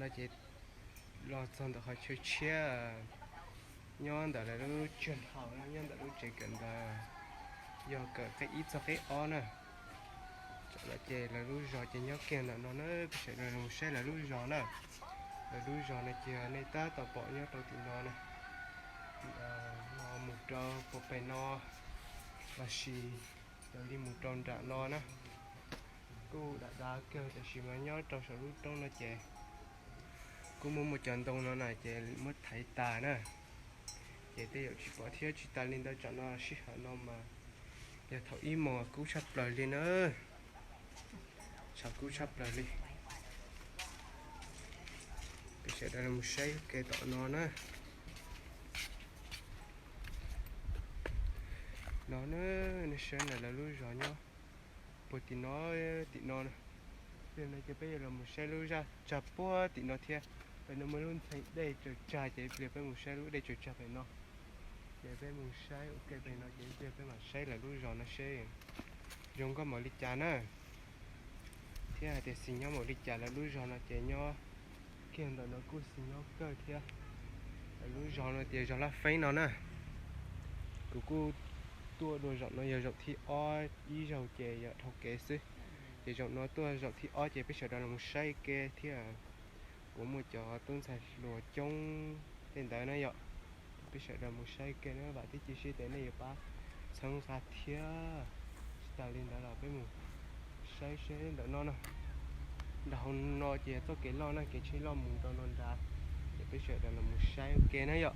No ces los txog ntawm qhov chaw tshiab nyob ntawm lawv lub tsev hauv, nyob ntawm lub tsev kawm ntawv, yog kawm qib ib txog qib ob na. Tam no ces lawv lub zos ces nyob kiag ntawm no na, peb sawv daws los saib lawv lub zos na. Lawv lub zos no ces nej tab tom pom nyob rau tim no na, no mus rau puag pem no, los sis raws li mus rau nram no na. Kuj dav dav kawg, tab sis mas nyob rau saum lub roob no ces kuj muaj muaj cov ntoo no na ces muab thaiv tas na, ces tej zaum tsis pom thiab. Tsis tas li ntawd, tsam no sij hawm no mas yog thaum ib mos kub tshaj plaws li na, tshav kub tshaj plaws li. Peb sawv daws los saib ua ke tom no na. No na, nej saib na, lawv lub zos nyob puag tim no, tim no na. Yog no ces peb yuav los mus saib lub zaj tsag puag tim no thiab. Pem no muaj lub ntxhee dej tsaws tsag, ces ib pliag peb mus saib lub dej tsaws tsag pem no. Ces peb mus saib ua ke pem no, ces ib pliag peb mam saib lawv lub zos no seb zoo nkauj npaum li cas na, thiab hais tias xis nyob npaum li cas. Lawv lub zos no ces nyob kiag ntawm no kuj xis nyob kawg thiab. Lawv lub zos no tias zos Laj Feeb no na. Kuv kuj tuaj dua zaum no yog zaum thib ob, ib zaug ces yog dhau kev xwb, ces zaum no tuaj zaum thib ob ces peb sawv daws los saib ua ke thiab. Kuv muaj cov tub ntxhais hluas coob tej ntawd na yom, peb sawv daws mus saib ua ke na, vam thiab cia siab tias nej yuav pab txhawb nqa thiab. Tsis tas li ntawd los peb mus saib seb ntawm no na. Nram hauv no ces txoj kev loj na, kev tsheb loj mus rau no nrad, ces peb sawv daws los mus saib ua ke na yom.